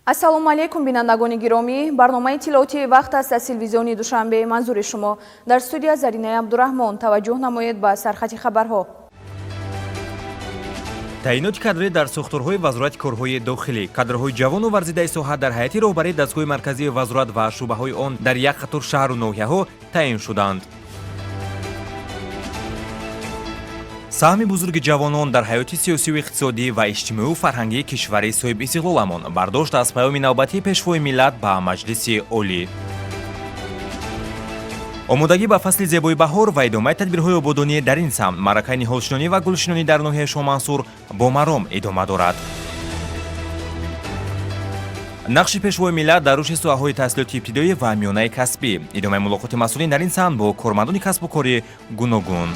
Ассалому алайкум, бинандагони гиромӣ. Барномаи иттилоотии «Вақт» аст аз телевизиони Душанбе. Манзури шумо дар студия Заринаи Абдураҳмон. Таваҷҷӯҳ намоед ба сархати хабарҳо. Таъиноти кадрӣ дар сохторҳои Вазорати корҳои дохилӣ. Кадрҳои ҷавону варзидаи соҳа дар ҳайати роҳбарии дастгоҳи марказии вазорат ва шӯъбаҳои он дар як қатор шаҳру ноҳияҳо таъин шуданд. Саҳми бузурги ҷавонон дар ҳаёти сиёсию иқтисодӣ ва иҷтимоию фарҳангии кишвари соҳибистиқлоламон. Бардошт аз паёми навбатии Пешвои миллат ба Маҷлиси Олӣ. Омодагӣ ба фасли зебои баҳор ва идомаи тадбирҳои ободонӣ дар ин самт. Маъракаи ниҳолшинонӣ ва гулшинонӣ дар ноҳияи Шоҳмансур бо маром идома дорад. Нақши Пешвои миллат дар рушди соҳаҳои таҳсилоти ибтидоӣ ва миёнаи касбӣ. Идомаи мулоқоти масъулин дар ин самт бо кормандони касбу кори гуногун.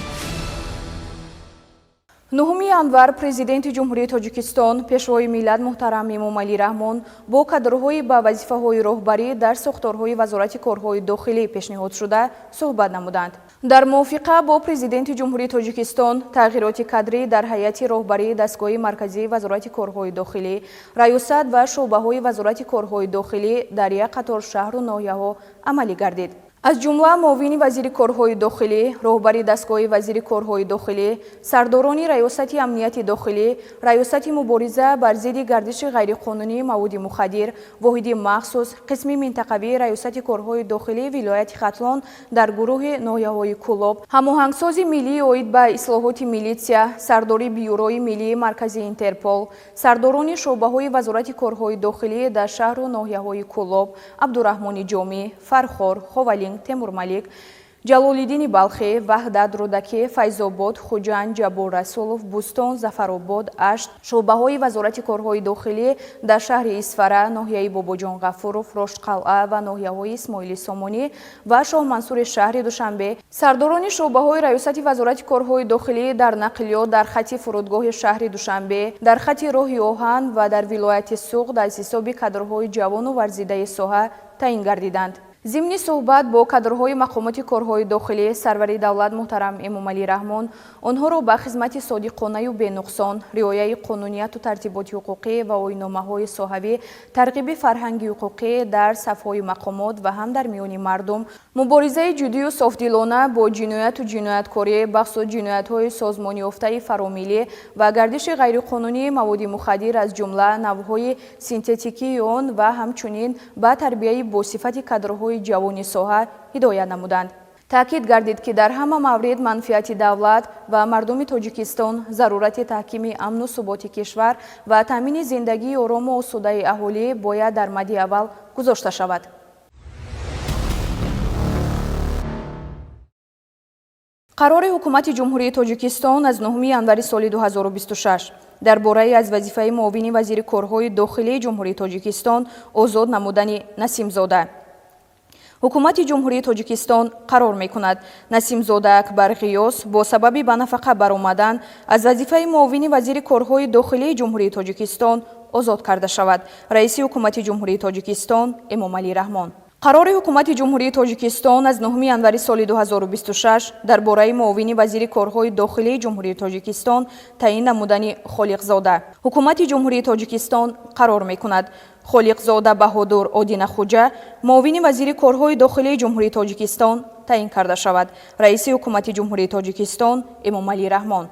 9 январ Президенти Ҷумҳурии Тоҷикистон, Пешвои миллат муҳтарам Эмомалӣ Раҳмон бо кадрҳои ба вазифаҳои роҳбарӣ дар сохторҳои Вазорати корҳои дохилӣ пешниҳодшуда суҳбат намуданд. Дар мувофиқа бо Президенти Ҷумҳурии Тоҷикистон тағйироти кадрӣ дар ҳайати роҳбарии дастгоҳи марказии Вазорати корҳои дохилӣ, раёсат ва шӯъбаҳои Вазорати корҳои дохилӣ дар як қатор шаҳру ноҳияҳо амалӣ гардид. Аз ҷумла муовини вазири корҳои дохилӣ, роҳбари дастгоҳи вазири корҳои дохилӣ, сардорони Раёсати амнияти дохилӣ, Раёсати мубориза бар зидди гардиши ғайриқонунии маводи мухаддир, воҳиди махсус, қисми минтақавии Раёсати корҳои дохилии вилояти Хатлон дар гурӯҳи ноҳияҳои Кӯлоб, ҳамоҳангсози миллии оид ба ислоҳоти милитсия, сардори Бюрои миллии маркази Интерпол, сардорони шӯъбаҳои Вазорати корҳои дохилӣ дар шаҳру ноҳияҳои Кӯлоб, Абдураҳмони Ҷомӣ, Фархор, Ховалинг, Темурмалик, Ҷалолиддини Балхӣ, Ваҳдат, Рӯдакӣ, Файзобод, Хуҷанд, Ҷаббор Расулов, Бӯстон, Зафаробод, Ашт, шӯъбаҳои Вазорати корҳои дохилӣ дар шаҳри Исфара, ноҳияи Бобоҷон Ғафуров, Роштқалъа ва ноҳияҳои Исмоили Сомонӣ ва Шоҳмансури шаҳри Душанбе, сардорони шӯъбаҳои Раёсати Вазорати корҳои дохилӣ дар нақлиёт дар хати фурудгоҳи шаҳри Душанбе, дар хати роҳи оҳан ва дар вилояти Суғд аз ҳисоби кадрҳои ҷавону варзидаи соҳа таъин гардиданд. Зимни суҳбат бо кадрҳои мақомоти корҳои дохилӣ сарвари давлат муҳтарам Эмомалӣ Раҳмон онҳоро ба хизмати содиқонаю бенуқсон, риояи қонунияту тартиботи ҳуқуқӣ ва оинномаҳои соҳавӣ, тарғиби фарҳанги ҳуқуқӣ дар сафҳои мақомот ва ҳам дар миёни мардум, муборизаи ҷиддию софдилона бо ҷинояту ҷинояткорӣ, бахусус ҷиноятҳои созмонёфтаи фаромиллӣ ва гардиши ғайриқонунии маводи мухаддир, аз ҷумла навъҳои синтетикии он, ва ҳамчунин ба тарбияи босифати кадрҳои ҷавони соҳа ҳидоят намуданд. Таъкид гардид, ки дар ҳама маврид манфиати давлат ва мардуми Тоҷикистон, зарурати таҳкими амну суботи кишвар ва таъмини зиндагии орому осудаи аҳолӣ бояд дар мадди аввал гузошта шавад. Қарори Ҳукумати Ҷумҳурии Тоҷикистон аз 9 январи соли 2026 дар бораи аз вазифаи муовини вазири корҳои дохилии Ҷумҳурии Тоҷикистон озод намудани Насимзода. Ҳукумати Ҷумҳурии Тоҷикистон қарор мекунад: Насимзода Акбар Ғиёс бо сабаби ба нафақа баромадан аз вазифаи муовини вазири корҳои дохилии Ҷумҳурии Тоҷикистон озод карда шавад. Раиси Ҳукумати Ҷумҳурии Тоҷикистон Эмомалӣ Раҳмон. Қарори Ҳукумати Ҷумҳурии Тоҷикистон аз 9 январи соли 2026 дар бораи муовини вазири корҳои дохилии Ҷумҳурии Тоҷикистон таъин намудани Холиқзода. Ҳукумати Ҷумҳурии Тоҷикистон қарор мекунад: Холиқзода Баҳодур Одинахуҷа муовини вазири корҳои дохилии Ҷумҳурии Тоҷикистон таъин карда шавад. Раиси Ҳукумати Ҷумҳурии Тоҷикистон Эмомалӣ Раҳмон.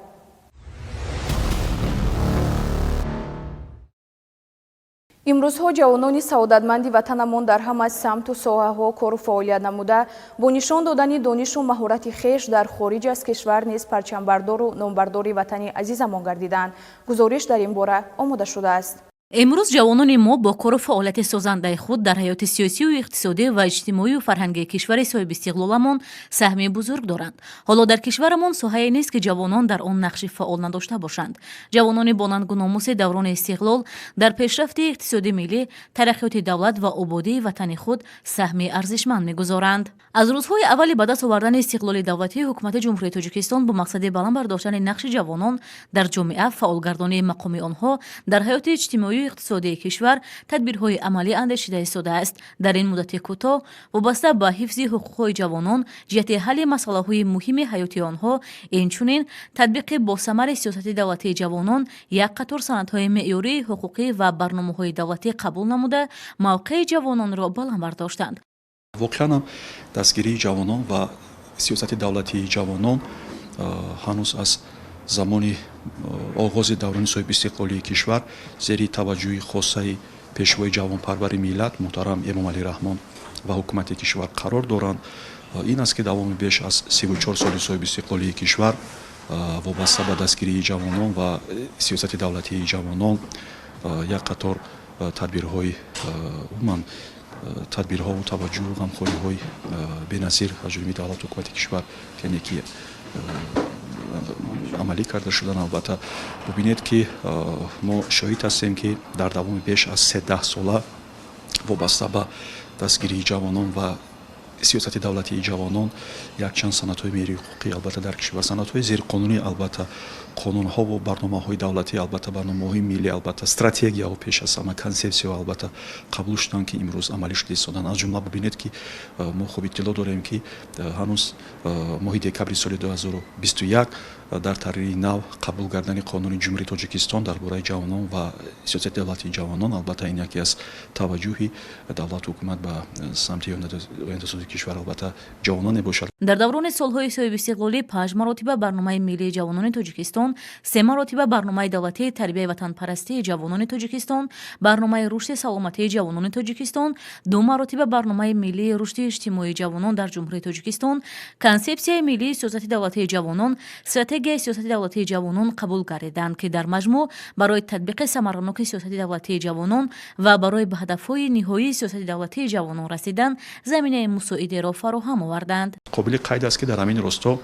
Имрӯзҳо ҷавонони саодатманди ватанамон дар ҳама самту соҳаҳо кору фаъолият намуда, бо нишон додани донишу маҳорати хеш дар хориҷ аз кишвар низ парчамбардору номбардори ватани азизамон гардиданд. Гузориш дар ин бора омода шудааст. Имрӯз ҷавонони мо бо кору фаъолияти созандаи худ дар ҳаёти сиёсию иқтисодӣ ва иҷтимоию фарҳангии кишвари соҳибистиқлоламон саҳми бузург доранд. Ҳоло дар кишварамон соҳае нест, ки ҷавонон дар он нақши фаъол надошта бошанд. Ҷавонони бонангу номуси даврони истиқлол дар пешрафти иқтисоди миллӣ, тараққиёти давлат ва ободии ватани худ саҳми арзишманд мегузоранд. Аз рӯзҳои аввали ба даст овардани истиқлоли давлатӣ Ҳукумати Ҷумҳурии Тоҷикистон бо мақсади баланд бардоштани нақши ҷавонон дар ҷомеа, фаъолгардонии мақоми онҳо дар ҳаёти иҷтимоию иҷтимоию иқтисодии кишвар тадбирҳои амалӣ андешида истодааст. Дар ин муддати кӯтоҳ вобаста ба ҳифзи ҳуқуқҳои ҷавонон ҷиҳати ҳалли масъалаҳои муҳими ҳаёти онҳо, инчунин татбиқи босамари сиёсати давлатии ҷавонон як қатор санадҳои меъёрии ҳуқуқӣ ва барномаҳои давлатӣ қабул намуда, мавқеи ҷавононро баланд бардоштанд. Воқеан ҳам, дастгирии ҷавонон ва сиёсати давлатии ҷавонон ҳанӯз аз замони оғози даврони соҳибистиқлолии кишвар зери таваҷҷӯҳи хоссаи пешвои ҷавонпарвари миллат муҳтарам Эмомалӣ Раҳмон ва ҳукумати кишвар қарор доранд. Ин аст, ки давоми беш аз 34 соли соҳибистиқлолии кишвар вобаста ба дастгирии ҷавонон ва сиёсати давлатии ҷавонон як қатор тадбирҳои, умуман тадбирҳову таваҷҷӯҳу ғамхориҳои беназир аз ҷониби давлату ҳукумати кишвар, яъне ки амалӣ карда шудан. Албатта, бубинед, ки мо шоҳид ҳастем, ки дар давоми беш аз се даҳсола вобаста ба дастгирии ҷавонон ва сиёсати давлатии ҷавонон якчанд санадҳои меъёрии ҳуқуқӣ, албатта, дар кишвар, санадҳои зерқонунӣ, албатта, қонунҳову барномаҳои давлатӣ, албатта, барномаҳои миллӣ, албатта, стратегияҳо, пеш аз ҳама консепсияҳо, албатта, қабул шуданд, ки имрӯз амалӣ шуда истоданд. Аз ҷумла, бубинед, ки мо хуб иттилоъ дорем, ки ҳанӯз моҳи декабри соли 2021 дар таҳрири нав қабул гардани Қонуни Ҷумҳурии Тоҷикистон дар бораи ҷавонон ва сиёсати давлатии ҷавонон, албатта, ин яке аз таваҷҷӯҳи давлату ҳукумат ба самти ояндасозии кишвар, албатта, ҷавонон мебошад. Дар даврони солҳои соҳибистиқлолӣ панҷ маротиба Барномаи миллии ҷавонони Тоҷикистон, се маротиба Барномаи давлатии тарбияи ватанпарастии ҷавонони Тоҷикистон, Барномаи рушди саломатии ҷавонони Тоҷикистон, ду маротиба Барномаи миллии рушди иҷтимоии ҷавонон дар Ҷумҳурии Тоҷикистон, Консепсияи миллии сиёсати давлатии ҷавонон, Стратегияи сиёсати давлатии ҷавонон қабул гардиданд, ки дар маҷмӯъ барои татбиқи самараноки сиёсати давлатии ҷавонон ва барои ба ҳадафҳои ниҳоии сиёсати давлатии ҷавонон расидан заминаи мусоидеро фароҳам оварданд. Қобили қайд аст, ки дар ҳамин росто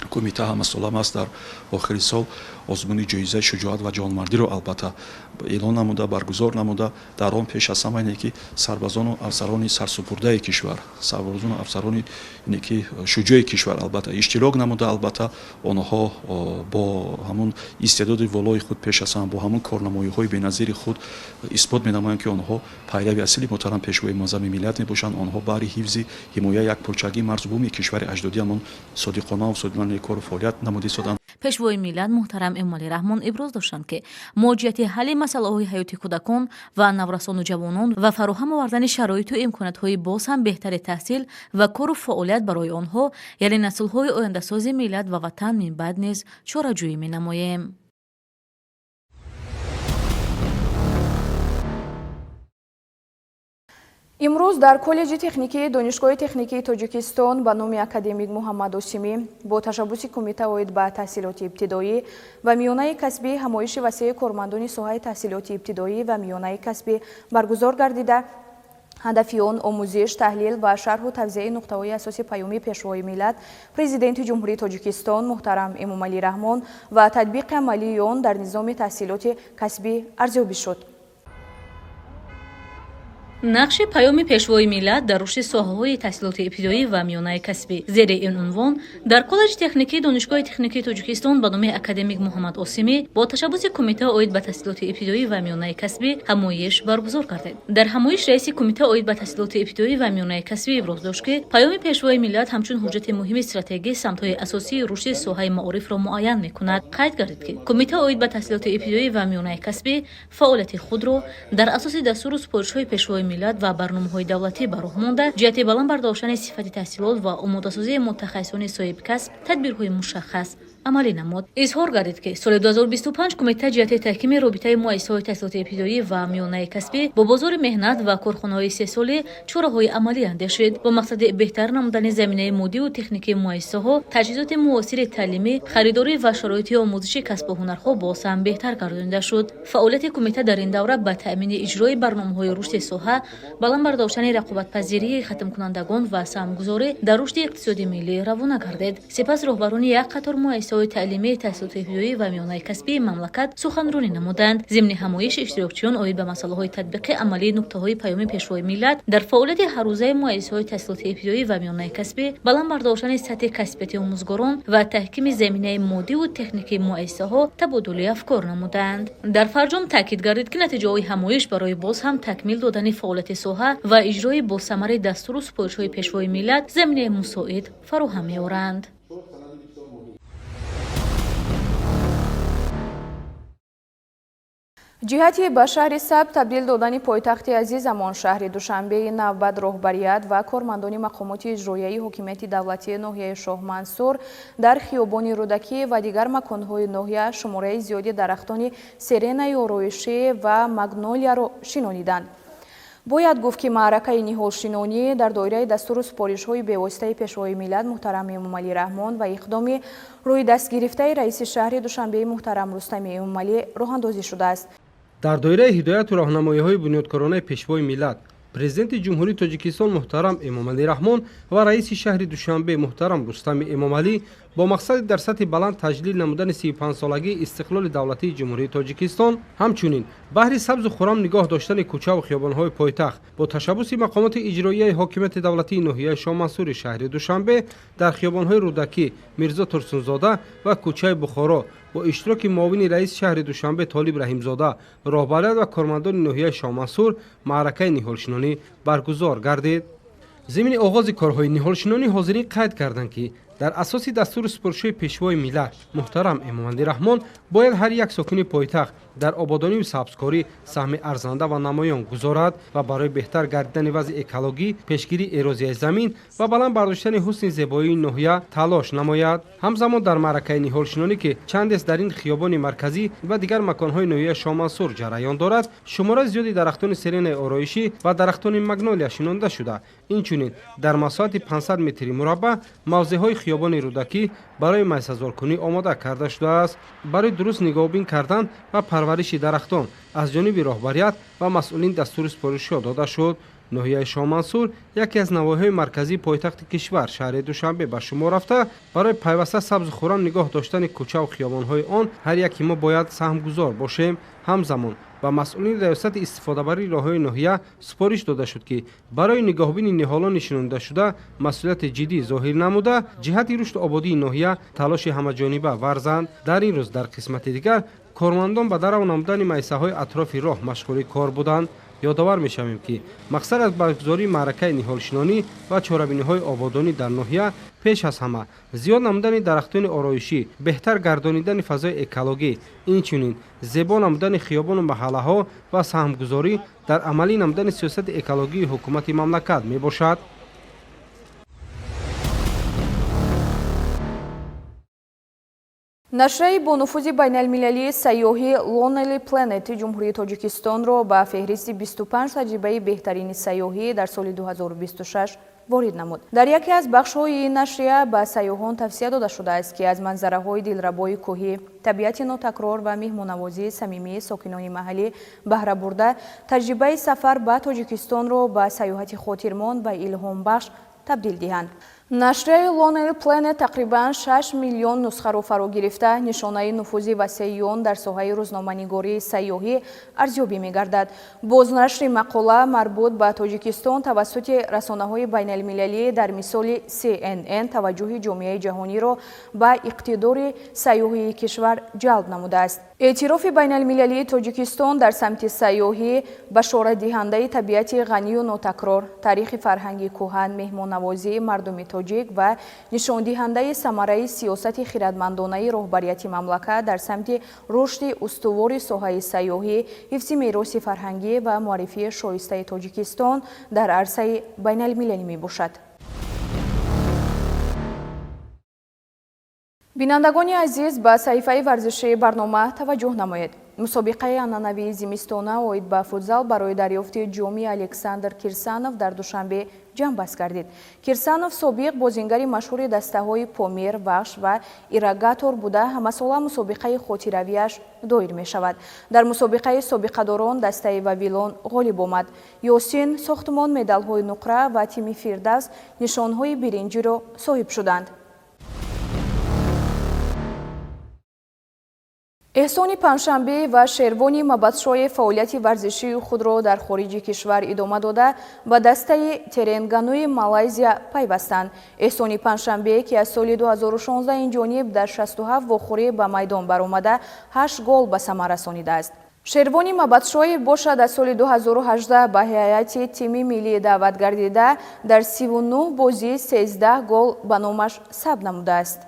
кумита ҳамасола аст, дар охири сол озмуни ҷоизаи шуҷоат ва ҷавонмардиро, албатта, эълон намуда, баргузор намуда, дар он пеш аз ҳама ине ки сарбазону афсарони сарсупурдаи кишвар, сарбозону афсарони ине ки шуҷои кишвар, албатта, иштирок намуда, албатта, онҳо бо ҳамун истеъдоди волои худ, пеш аз ҳама бо ҳамун корнамоиҳои беназири худ исбот менамоянд, ки онҳо пайрави асили муҳтарам пешвои муаззами миллат мебошанд. Онҳо баҳри ҳифзи ҳимояи якпорчагии марзу буми кишвари аҷдодиамон содиқона содиқона кору фаъолият намуда истоданд. Пешвои миллат муҳтарам Эмомалӣ Раҳмон иброз доштанд, ки мо ҷиҳати ҳалли масъалаҳои ҳаёти кӯдакон ва наврасону ҷавонон ва фароҳам овардани шароиту имкониятҳои боз ҳам беҳтари таҳсил ва кору фаъолият барои онҳо, яъне наслҳои ояндасози миллат ва ватан, минбаъд низ чораҷӯӣ менамоем. Имрӯз дар Коллеҷи техникии Донишгоҳи техникии Тоҷикистон ба номи академик Муҳаммад Осимӣ бо ташаббуси Кумита оид ба таҳсилоти ибтидоӣ ва миёнаи касбӣ ҳамоиши васеи кормандони соҳаи таҳсилоти ибтидоӣ ва миёнаи касбӣ баргузор гардида, ҳадафи он омӯзиш, таҳлил ва шарҳу тавзеи нуқтаҳои асоси паёми Пешвои миллат, Президенти Ҷумҳурии Тоҷикистон муҳтарам Эмомалӣ Раҳмон ва татбиқи амалии он дар низоми таҳсилоти касбӣ арзёбӣ шуд. Нақши паёми Пешвои миллат дар рушди соҳаҳои таҳсилоти ибтидоӣ ва миёнаи касбӣ. Зери ин унвон дар Коллеҷи техникии Донишгоҳи техникии Тоҷикистон ба номи академик Муҳаммад Осимӣ бо ташаббуси Кумита оид ба таҳсилоти ибтидоӣ ва миёнаи касбӣ ҳамоиш баргузор гардид. Дар ҳамоиш раиси Кумита оид ба таҳсилоти ибтидоӣ ва миёнаи касбӣ иброз дошт, ки паёми Пешвои миллат ҳамчун ҳуҷҷати муҳими стратегӣ самтҳои асосии рушди соҳаи маорифро муайян мекунад. Қайд гардид, ки Кумита оид ба таҳсилоти ибтидоӣ ва миёнаи касбӣ фаъолияти худро дар асоси дастуру супоришҳои Пешвои миллат ва барномаҳои давлатӣ ба роҳ монда, ҷиҳати баланд бардоштани сифати таҳсилот ва омодасозии мутахассисони соҳибкасб тадбирҳои мушаххас амалӣ намуд. Изҳор гардид, ки соли 2025 кумита ҷиҳати таҳкими робитаи муассисаҳои таҳсилоти ибтидоӣ ва миёнаи касбӣ бо бозори меҳнат ва корхонаҳои истеҳсолӣ чораҳои амалӣ андешид. Бо мақсади беҳтар намудани заминаи моддиву техникии муассисаҳо, таҷҳизоти муосири таълимӣ харидорӣ ва шароити омӯзиши касбу ҳунарҳо боз ҳам беҳтар гардонида шуд. Фаъолияти кумита дар ин давра ба таъмини иҷрои барномаҳои рушди соҳа, баланд бардоштани рақобатпазирии хатмкунандагон ва саҳмгузорӣ дар рушди иқтисоди миллӣ равона гардид. Сипас роҳбарони як қатор муассисаҳои муассисаҳои таълимии таҳсилоти ибтидоӣ ва миёнаи касбии мамлакат суханронӣ намуданд. Зимни ҳамоиш иштирокчиён оид ба масъалаҳои татбиқи амалии нуктаҳои Паёми Пешвои миллат дар фаъолияти ҳаррӯзаи муассисаҳои таҳсилоти ибтидоӣ ва миёнаи касбӣ, баланд бардоштани сатҳи касбияти омӯзгорон ва таҳкими заминаи моддиву техникии муассисаҳо табодули афкор намуданд. Дар фарҷом таъкид гардид, ки натиҷаҳои ҳамоиш барои боз ҳам такмил додани фаъолияти соҳа ва иҷрои босамари дастуру супоришҳои Пешвои миллат заминаи мусоид фароҳам меоранд. Ҷиҳати ба шаҳри сабз табдил додани пойтахти азизамон шаҳри Душанбеи навбат, роҳбарият ва кормандони мақомоти иҷроияи ҳокимияти давлатии ноҳияи Шоҳмансур дар хиёбони Рӯдакӣ ва дигар маконҳои ноҳия шумораи зиёди дарахтони серенаи ороишӣ ва магнолияро шинониданд. Бояд гуфт, ки маъракаи ниҳолшинонӣ дар доираи дастуру супоришҳои бевоситаи Пешвои миллат муҳтарам Эмомалӣ Раҳмон ва иқдоми рӯи дастгирифтаи раиси шаҳри Душанбеи муҳтарам Рустами Эмомалӣ роҳандозӣ шудааст. Дар доираи ҳидояту роҳнамоиҳои бунёдкоронаи Пешвои миллат, Президенти Ҷумҳурии Тоҷикистон муҳтарам Эмомалӣ Раҳмон ва раиси шаҳри Душанбе муҳтарам Рустами Эмомалӣ бо мақсади дар сатҳи баланд таҷлил намудани 35-солагии истиқлоли давлатии Ҷумҳурии Тоҷикистон, ҳамчунин баҳри сабзу хуррам нигоҳ доштани кӯчаву хиёбонҳои пойтахт, бо ташаббуси мақомоти иҷроияи ҳокимияти давлатии ноҳияи Шоҳмансури шаҳри Душанбе дар хиёбонҳои Рӯдакӣ, Мирзо Турсунзода ва кӯчаи Бухоро бо иштироки муовини раиси шаҳри Душанбе Толиб Раҳимзода, роҳбарият ва кормандони ноҳияи Шоҳмансур маъракаи ниҳолшинонӣ баргузор гардид. Зимни оғози корҳои ниҳолшинонӣ ҳозирин қайд карданд, ки дар асоси дастуру супоришҳои Пешвои миллат муҳтарам Эмомалӣ Раҳмон бояд ҳар як сокини пойтахт дар ободонию сабзкорӣ саҳми арзанда ва намоён гузорад ва барои беҳтар гардидани вазъи экологӣ, пешгирии эрозияи замин ва баланд бардоштани ҳусни зебоии ноҳия талош намояд. Ҳамзамон дар маъракаи ниҳолшинонӣ, ки чандест дар ин хиёбони марказӣ ва дигар маконҳои ноҳияи Шоҳмансур ҷараён дорад, шумораи зиёди дарахтони серенаи ороишӣ ва дарахтони магнолия шинонда шуда, инчунин дар масоҳати 500 метри мураббаъ мавзеъҳои хиёбони Рӯдакӣ барои майсазоркунӣ омода карда шудааст. Барои дуруст нигоҳубин кардан ва парвариши дарахтон аз ҷониби роҳбарият ва масъулин дастуру супоришҳо дода шуд. Ноҳияи Шоҳмансур яке аз навоҳиҳои марказии пойтахти кишвар, шаҳри Душанбе, ба шумор рафта, барои пайваста сабзу хуррам нигоҳ доштани кӯчаву хиёбонҳои он ҳар яки мо бояд саҳмгузор бошем. Ҳамзамон ба масъулини раёсати истифодабарии роҳҳои ноҳия супориш дода шуд, ки барои нигоҳубини ниҳолони шинондашуда масъулияти ҷиддӣ зоҳир намуда, ҷиҳати рушду ободии ноҳия талоши ҳамаҷониба варзанд. Дар ин рӯз дар қисмати дигар кормандон ба дарав намудани майсаҳои атрофи роҳ машғули кор буданд. Ёдовар мешавем, ки мақсад аз баргузории маъракаи ниҳолшинонӣ ва чорабиниҳои ободонӣ дар ноҳия пеш аз ҳама зиёд намудани дарахтони ороишӣ, беҳтар гардонидани фазои экологӣ, инчунин зебо намудани хиёбону маҳаллаҳо ва саҳмгузорӣ дар амалӣ намудани сиёсати экологии ҳукумати мамлакат мебошад. Нашрияи бонуфузи байналмилалии сайёҳӣ Lonely Planet Ҷумҳурии Тоҷикистонро ба феҳристи 25 таҷрибаи беҳтарини сайёҳӣ дар соли 2026 ворид намуд. Дар яке аз бахшҳои ин нашрия ба сайёҳон тавсия дода шудааст, ки аз манзараҳои дилрабои кӯҳӣ, табиати нотакрор ва меҳмоннавозии самимии сокинони маҳаллӣ баҳра бурда, таҷрибаи сафар ба Тоҷикистонро ба сайёҳати хотирмон ва илҳомбахш табдил диҳанд. Нашрияи Lonely Planet тақрибан 6 миллион нусхаро фаро гирифта, нишонаи нуфузи васеи он дар соҳаи рӯзноманигории сайёҳӣ арзёбӣ мегардад. Бознашри мақола марбут ба Тоҷикистон тавассути расонаҳои байналмилалӣ дар мисоли CNN таваҷҷӯҳи ҷомеаи ҷаҳониро ба иқтидори сайёҳии кишвар ҷалб намудааст. Эътирофи байналмилалии Тоҷикистон дар самти сайёҳӣ башоратдиҳандаи табиати ғанию нотакрор, таърихи фарҳанги кӯҳан, меҳмоннавозии мардуми тоҷик ва нишондиҳандаи самараи сиёсати хирадмандонаи роҳбарияти мамлакат дар самти рушди устувори соҳаи сайёҳӣ, ҳифзи мероси фарҳангӣ ва муаррифии шоистаи Тоҷикистон дар арсаи байналмилалӣ мебошад. Бинандагони азиз, ба саҳифаи варзишии барнома таваҷҷӯҳ намоед. Мусобиқаи анъанавии зимистона оид ба футзал барои дарёфти ҷоми Александр Кирсанов дар Душанбе ҷамъбаст гардид. Кирсанов собиқ бозингари машҳури дастаҳои Помир, Вахш ва Ирригатор буда, ҳамасола мусобиқаи хотиравиаш доир мешавад. Дар мусобиқаи собиқадорон дастаи Вавилон ғолиб омад. Ёсин Сохтмон медалҳои нуқра ва тими Фирдавс нишонҳои биринҷиро соҳиб шуданд. Эҳсони Панҷшанбе ва Шервони Мабадшоев фаъолияти варзишии худро дар хориҷи кишвар идома дода, ба дастаи Теренгануи Малайзия пайвастанд. Эҳсони Панҷшанбе, ки аз соли 2016 ин ҷониб дар 67 вохӯрӣ ба майдон баромада, 8 гол ба самар расонидааст. Шервони Мабадшоев бошад, аз соли 2018 ба ҳайати тими миллӣ даъват гардида, дар 39 бозӣ 13 гол ба номаш сабт намудааст.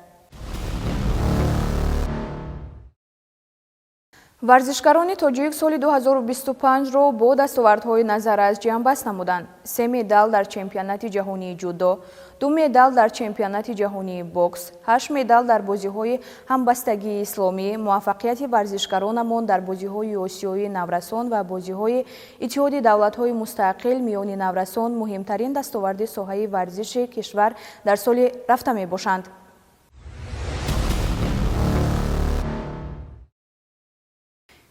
Варзишгарони тоҷик соли 2025-ро бо дастовардҳои назаррас ҷамъбаст намуданд. Се медал дар чемпионати ҷаҳонии ҷудо, 2 медал дар чемпионати ҷаҳонии бокс, 8 медал дар бозиҳои ҳамбастагии исломӣ, муваффақияти варзишгаронамон дар бозиҳои осиёии наврасон ва бозиҳои Иттиҳоди давлатҳои мустақил миёни наврасон муҳимтарин дастоварди соҳаи варзиши кишвар дар соли рафта мебошанд.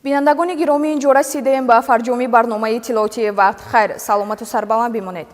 Бинандагони гиромӣ, инҷо расидем ба фарҷоми барномаи иттилоотии вақт. Хайр, саломату сарбаланд бимонед.